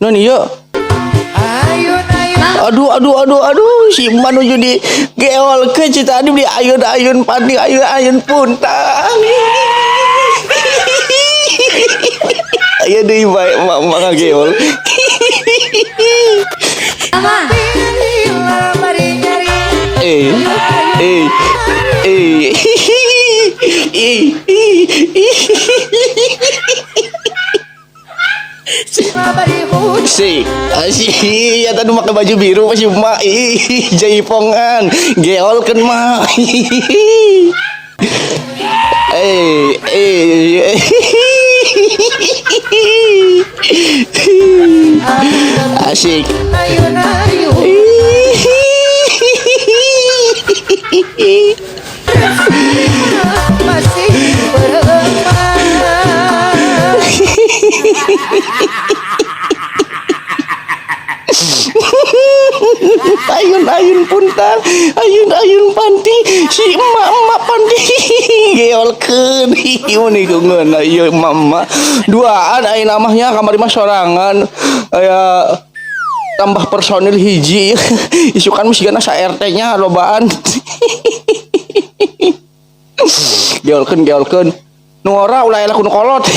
Non ieu. Aduh aduh aduh aduh, si emak nuju di geolkeun si tadi di ayun-ayun panting, ayun-ayun puntang. Aya deui bae emak-emak ngageol. Eh eh eh eh. Si, si, ya tadi pakai baju biru masih emak, ih, jaipongan, geolkeun mah. Eh, eh, asik. Ayun-ayun puntang, ayun-ayun panti, si emak-emak panti geolkeun. Ieu nih ngeunah ieu emak-emak. Duaan aya namanya kamari mah sorangan. Aya tambah personil hiji. Isukan mah sigana sa RT-nya lobaan. Geolkeun geolkeun. Nu ora ulah eleh ku nu kolot.